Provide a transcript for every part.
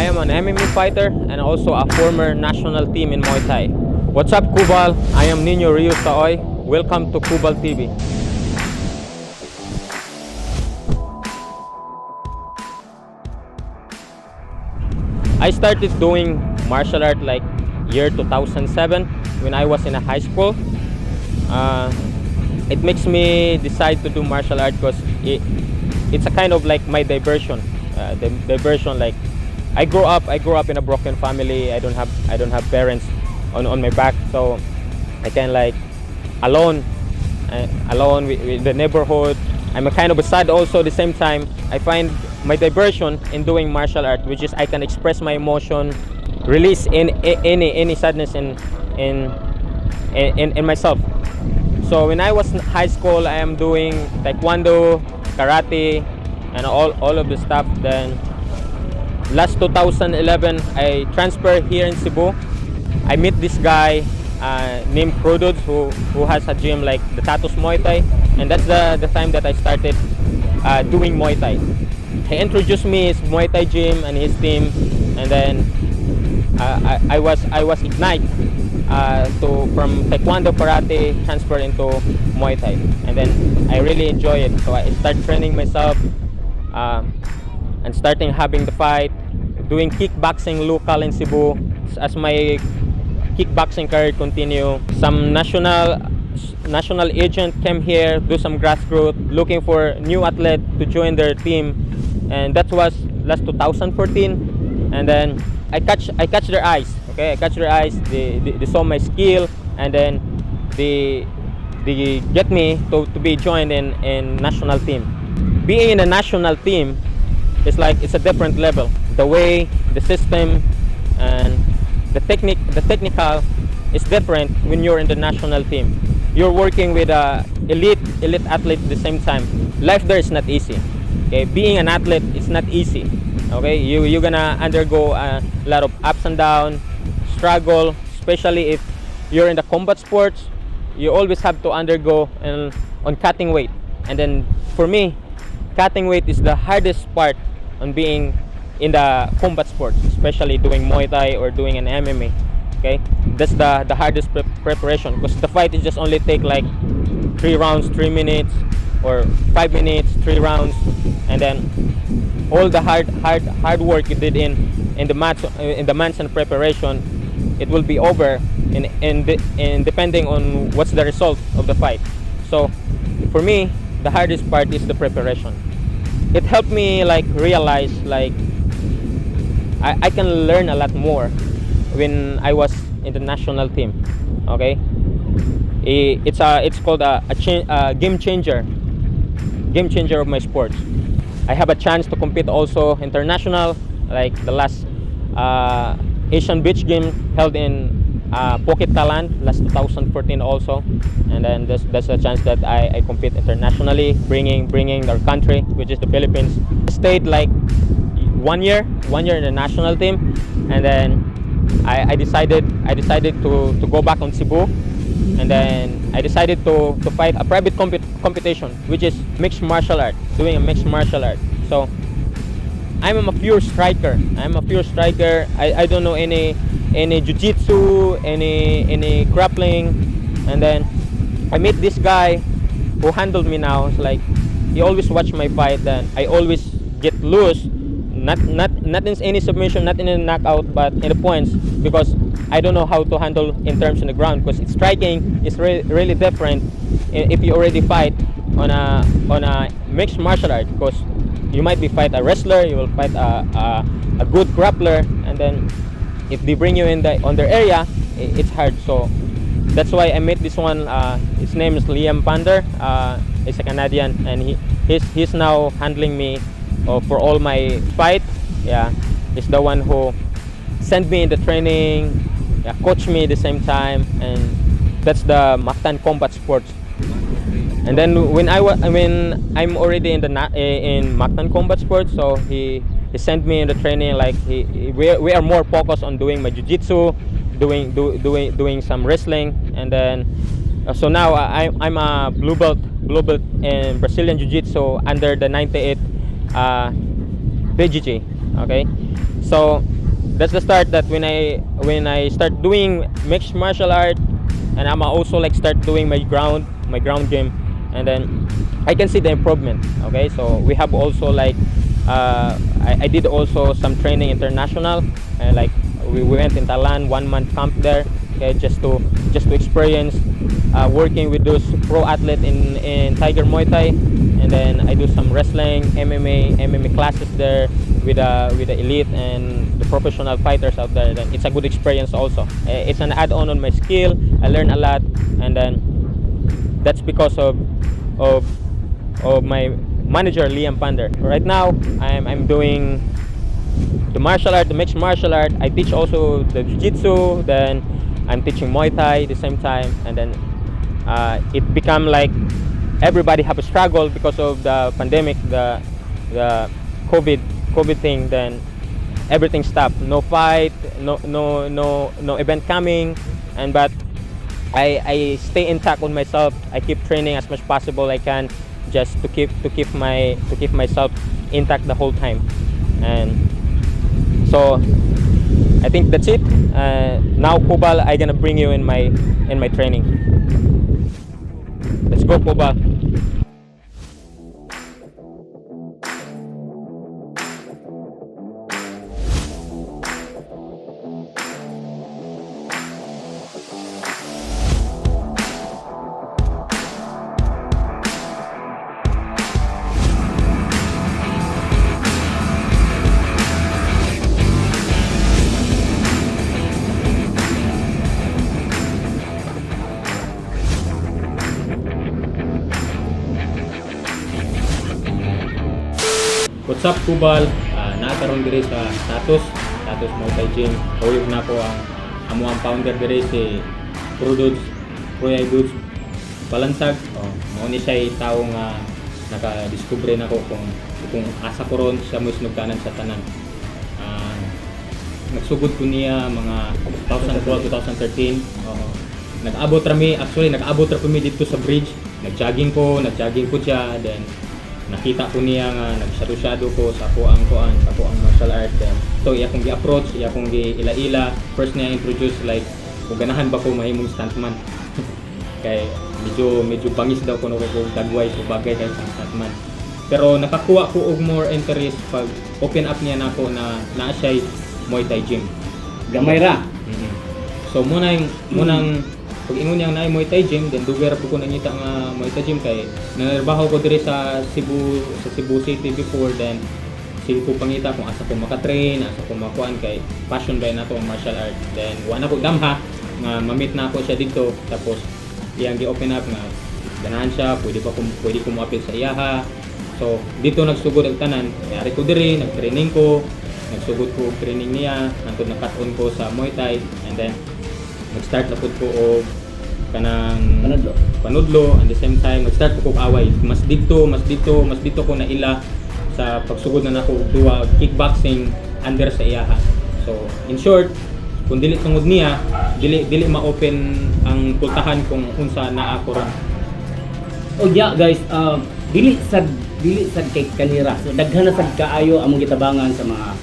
I am an MMA fighter and also a former national team in Muay Thai. What's up, Kubal? I am Nino Rio Saoy. Welcome to Kubal TV. I started doing martial art like year 2007 when I was in a high school. It makes me decide to do martial art because it's a kind of like my diversion. The diversion, like I grew up in a broken family. I don't have parents on my back, so I can like alone, alone with the neighborhood. I'm a kind of a sad also. At the same time, I find my diversion in doing martial art, which is I can express my emotion, release in any sadness in myself. So when I was in high school, I am doing taekwondo, karate, and all of the stuff. Then last 2011, I transferred here in Cebu. I meet this guy named Produds who has a gym like the Tatos Muay Thai, and that's the time that I started doing Muay Thai. He introduced me his Muay Thai gym and his team, and then I was ignite to from taekwondo, karate, transfer into Muay Thai, and then I really enjoy it. So I start training myself and starting having the fight, doing kickboxing local in Cebu. As my kickboxing career continue, some national agent came here, do some grassroots, looking for new athlete to join their team, and that was last 2014. And then I catch their eyes. Okay, I catch their eyes. They saw my skill, and then they get me to be joined in national team. Being in a national team is like it's a different level. The way, the system, and the technique, the technical is different when you're in the national team. You're working with a elite athlete at the same time. Life there is not easy. Okay, being an athlete is not easy. Okay, you're gonna undergo a lot of ups and downs, struggle, especially if you're in the combat sports. You always have to undergo and on cutting weight. And then for me, cutting weight is the hardest part on being in the combat sports, especially doing Muay Thai or doing an MMA. Okay, that's the hardest preparation because the fight is just only take like three rounds, 3 minutes, or 5 minutes, three rounds, and then all the hard work you did in the match, in the months and preparation, it will be over in depending on what's the result of the fight. So for me, the hardest part is the preparation. It helped me like realize like I can learn a lot more when I was in the national team. Okay, it's called a game changer of my sports. I have a chance to compete also international, like the last Asian Beach Game held in Phuket, Thailand, last 2014 also, and then that's a chance that I compete internationally, bringing our country, which is the Philippines. Stayed like one year in the national team, and then I decided to go back on Cebu, and then I decided to fight a private competition, which is mixed martial art, doing a mixed martial art. So I'm a pure striker. I'm a pure striker. I don't know any jiu-jitsu, any grappling. And then I meet this guy who handled me now. It's like he always watch my fight. Then I always get loose. Not in any submission, not in a knockout, but in the points because I don't know how to handle in terms on the ground because it's striking is really different if you already fight on a mixed martial art because you might be fight a wrestler, you will fight a good grappler, and then if they bring you in the on their area, it's hard. So that's why I met this one. His name is Liam Pander. He's a Canadian, and he's now handling me for all my fight. Yeah, he's the one who sent me in the training, yeah, coach me at the same time, and that's the Mactan Combat Sports. And then when I was, I mean, I'm already in the in Mactan Combat Sports, so he sent me in the training. Like we are more focused on doing my jiu-jitsu, doing some wrestling, and then so now I'm a blue belt in Brazilian Jiu-Jitsu under the 98 BJJ. Okay, so That's the start that when I start doing mixed martial art, and I'm also like start doing my ground game, and then I can see the improvement. Okay, so we have also like I did also some training international, and like we went in Thailand, one month camp there. Okay, just to experience working with those pro athlete in Tiger Muay Thai, and then I do some wrestling, MMA, MMA classes there with the elite and the professional fighters out there. Then it's a good experience also. It's an add-on on my skill. I learn a lot, and then that's because of my manager, Liam Pander. Right now, I'm doing the martial art, the mixed martial art. I teach also the jiu-jitsu. Then I'm teaching Muay Thai at the same time, and then it become like everybody have a struggle because of the pandemic, the COVID thing. Then everything stopped. No fight, no event coming, and but I stay intact on myself. I keep training as much possible I can, just to keep myself intact the whole time. And so I think that's it. Now, Kubal, I gonna bring you in my training. Let's go, Kubal. What's up, Kubal? Naa karon diri sa Status Muay Thai Gym. Kauyog nako ang amoang founder diri, si Pro Dudes, Royal Dudes Balansag. Oh, mao ni siya tawo nga naka-discover nako kung asa ko ron, siya mo sinugdanan sa tanan. Nagsugod ko niya mga 2012, 2013. Oo. Nag-abot ra mi, actually nag-abot ra mi dito sa bridge. Nag-jogging ko siya, then nakita ko niya nga nagsyado-syado ko sa ako ang kuan, sa ako ang martial art, then so iya kong gi-approach, iya kong gi-ila-ila. First niya introduce like kung ganahan ba ko mahimong stuntman. Kay medyo medyo bangis daw kuno kay kog dagway, so bagay kay sa stuntman. Pero nakakuha ko og more interest pag open up niya nako na naa siya Muay Thai gym. Gamay ra. So muna yung munang pag ingon niyang naay Muay Thai gym, then dugay ra po ko nangita nga Muay Thai gym kay nanarbaho ko diri sa Cebu City before. Then sige ko pangita kung asa ko makatrain, asa ko makuan, kay passion ba nako ang martial art. Then wa na ko damha nga ma-meet na ako siya dito, tapos iyang gi-open up nga ganahan siya, pwede ko moapil sa iyaha. So dito nagsugod ang tanan. Yari ko diri, nag-training ko, nagsugod ko og training niya hangtod nakat-on ko sa Muay Thai, and then nag-start na pud ko og kanang Panudlo. Panudlo. And the same time nag-start ko og away. Mas dito ko naila sa pagsugod na nako og duwa kickboxing under sa iyaha. So in short, kung dili tungod niya, dili dili ma-open ang pultahan kung unsa naa ko ron. O yeah guys, dili sad kay kanira. So daghan na sad kaayo among gitabangan sa mga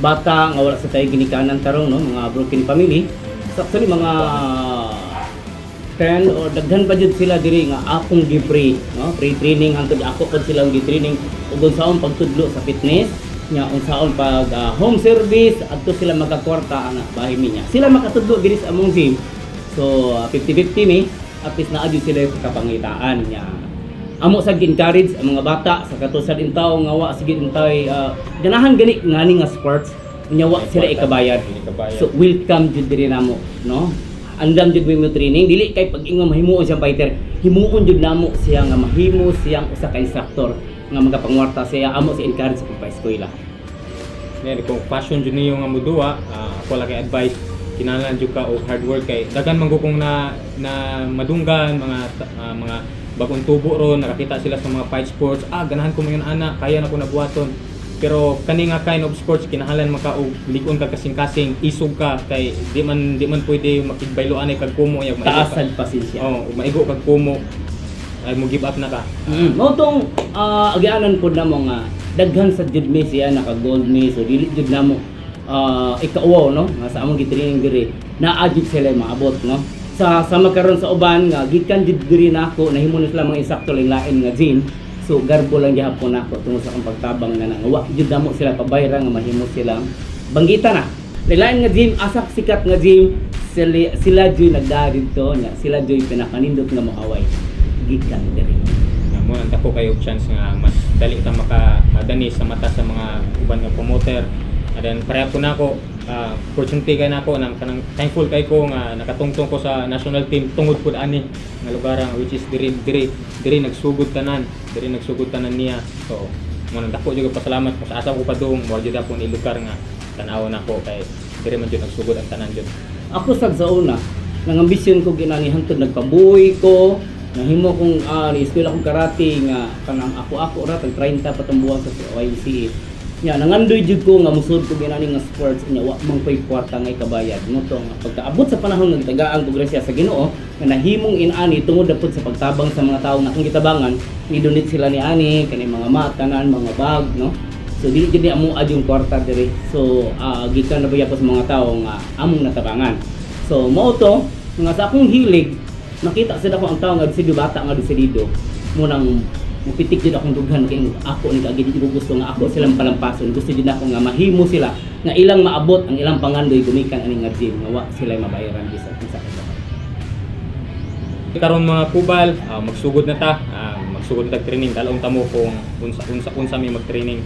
bata nga wala sa tayo ginikanan tarong, no, mga broken family. So actually mga 10 or daghan pa jud sila diri nga akong gi-free, no? Free training hangtod ako pud silang gi-training ug unsaon pagtudlo sa fitness nya, unsaon pag home service, adto sila magakwarta ana bahin niya. Sila makatudlo diri sa among gym. So 50-50 mi, at least naa jud sila yung kapangitaan niya. Amo sa gi-encourage ang mga bata sa katusad intaw nga wa sige intaway ganahan gani ngani nga sports nya wa sila ikabayad. Ikabayad. So welcome jud diri namo, no? Andam jud mo training, dili kay pag ingon mahimuon siyang fighter, himuon jud namo siya nga mahimo siyang usa ka instructor nga magapangwarta siya. Amo si encourage sa pagpa-eskwela. Ngayon, kung passion jud niyo nga moduwa, ako lang kay advice, kinahanglan jud ka og hard work kay daghan man gud kong na na madunggan mga mga bagong tubo ron, nakakita sila sa mga fight sports, "Ah, ganahan ko mayon ana, kaya na ko nabuhaton." Pero kani nga kind of sports, kinahanglan man ka og lig-on ka, kasing-kasing, isog ka, kay di man pwede makigbayloan ay kag kumo ay maigo Taas ka. sad pasensya. Oh, maigo kag kumo ay mo give up na ka. Mao tong agianan pod namo nga daghan sa jud mi siya naka gold mi, so dili jud namo Ikauwaw, no, nga sa among gitraining diri, naa jud sila maabot, no, sa sama karon sa uban nga gikan jud diri nako, nahimo na sila mga instructor lain nga gym. So garbo lang gihapon nako tungod sa akong pagtabang na nga wa jud namo sila pabayra nga mahimo silang banggita na lain nga gym, asak sikat nga gym. Sila, sila jud nagdaa didto nya, sila jud pinakanindot nga moaway gikan diri. Nga mo nang dako kayo chance nga mas dali ta maka madani sa mata sa mga uban nga promoter. And then pareha po nako, opportunity kay nako nang kanang thankful kay ko nga nakatungtong ko sa national team tungod pud ani nga lugar ang which is diri nagsugod tanan, diri nagsugod tanan niya. So mo nang dako jud ko pasalamat kung sa asa ko padung mo jud ako ni lugar nga tan-awon nako kay diri man jud nagsugod ang tanan jud. Ako sad sa una nang ambisyon ko ginani hantod nagpabuhi ko, nahimo kong ni eskwela kong karate nga kanang ako-ako ra tag 30 pa tong buwan sa YMCA nya. Nangandoy jud ko nga musud ko ginani nga sports nya wa man koy kwarta nga ikabayad mo to nga pagkaabot sa panahon nga gitagaan ko grasya sa Ginoo nga nahimong inani tungod na pud sa pagtabang sa mga tawo nga akong gitabangan. Ni donate sila ni ani kani mga mat, tanan, mga bag, no. So dili jud ni amo yung kwarta diri. So gikan na ba sa mga tawo nga among natabangan. So mao to nga sa akong hilig nakita sad ako ang tao nga desidido, bata nga desidido mo nang mupitik jud akong dughan kay ako ni kaagi ko gusto nga ako silang palampason. Gusto jud ako nga mahimo sila nga ilang maabot ang ilang pangandoy gumikan ani nga gym nga wa sila mabayaran bisan unsa ka. Karon mga kubal, magsugod na ta, magsugod na tag training, dalong tamo kung unsa may mag-training.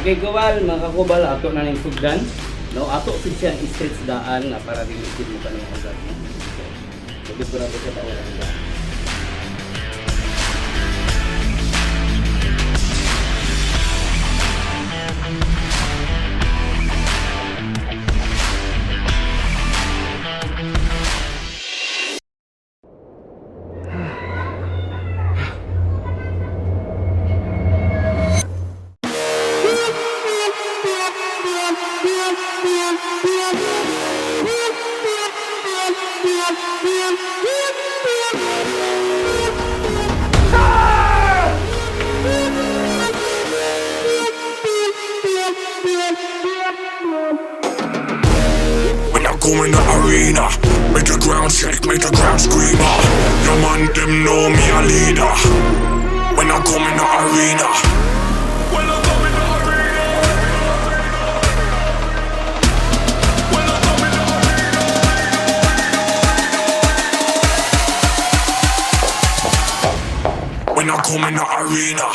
Okay, kubal, mga kakubal, ato na ning sugdan. No, ato sid siya ang stretch daan nga para dili gid mo kanang ugat, no. So, sugod ko na to sa tawaran daan. When I go in the arena, make the ground shake, make the crowd scream. Your man, them know me a leader. When I come in the arena. When I come in the arena. When I come in the arena. When I come in the arena. When I come in the arena.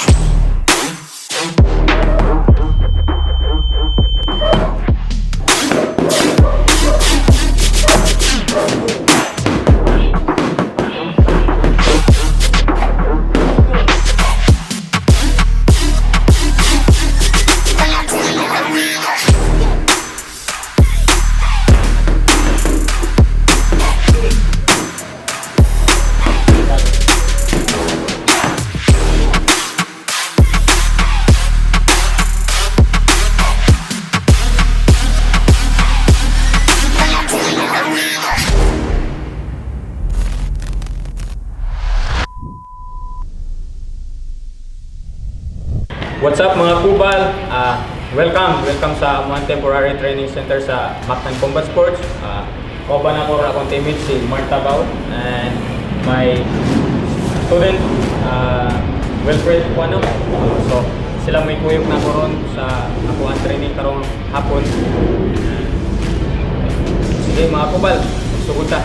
When I come in the arena. What's up mga kubal? Welcome, welcome sa Amuan Temporary Training Center sa Mactan Combat Sports. Kauban ako ra akong teammate si Mark Tabao and my student Wilfred Juano. So sila may kuyog na ko ron sa ako ang training karong hapon. Sige mga kubal, magsugod ta.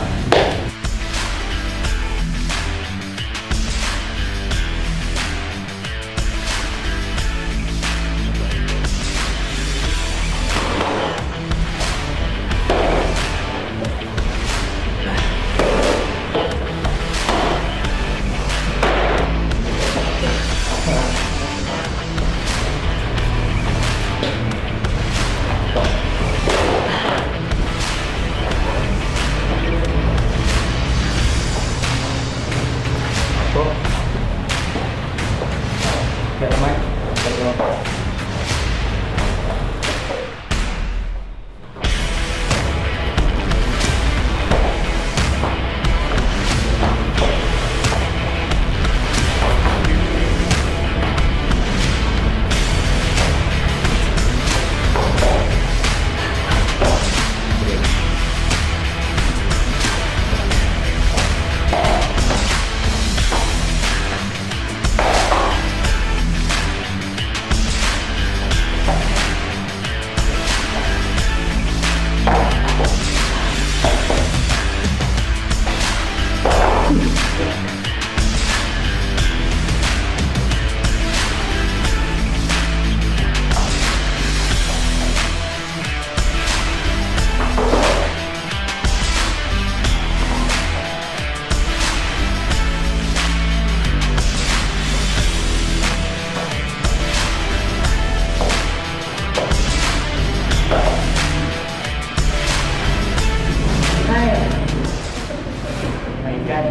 My God.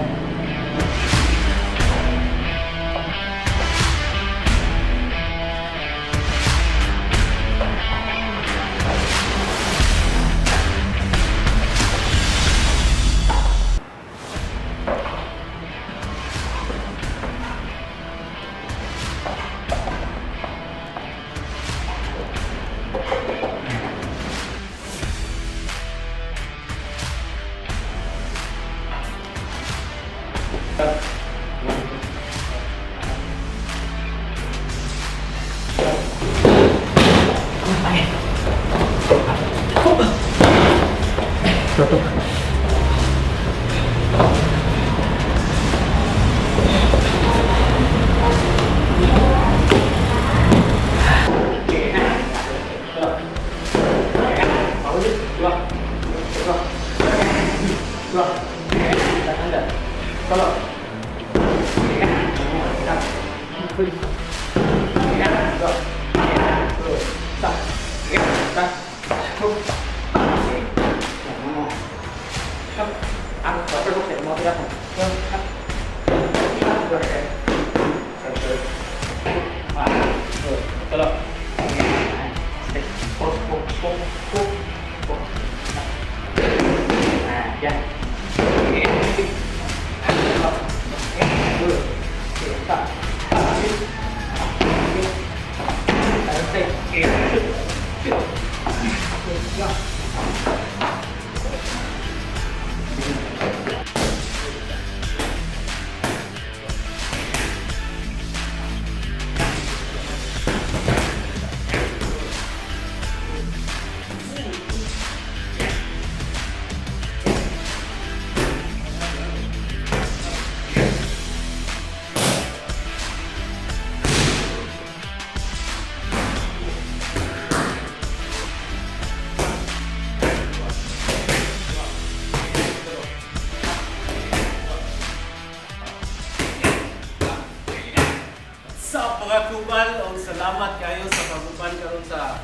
What's up, mga kupal? Og salamat kayo sa pag-uban karon sa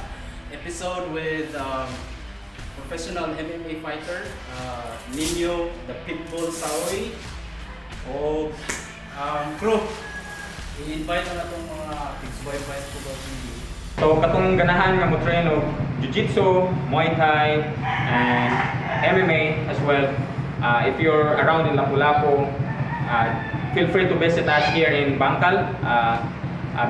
episode with professional MMA fighter Nino the Pitbull Saoy o crew. I-invite na natong mga tig-subaybay sa Kubal TV. So katong ganahan nga mo train og jiu-jitsu, Muay Thai, and MMA as well. If you're around in Lapu-Lapu, feel free to visit us here in Bangkal,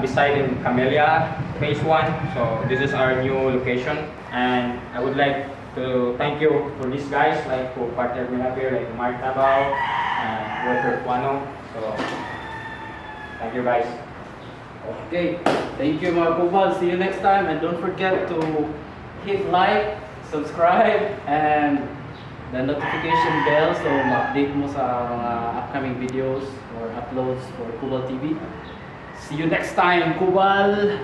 beside in Camellia Phase 1. So this is our new location, and I would like to thank you for these guys, like who partnered me up here, like Mark Tabao and Walter Cuano. So thank you, guys. Okay, thank you, mga kupal. See you next time and don't forget to hit like, subscribe, and the notification bell so ma-update mo sa mga upcoming videos or uploads for Kubal TV. See you next time, Kubal!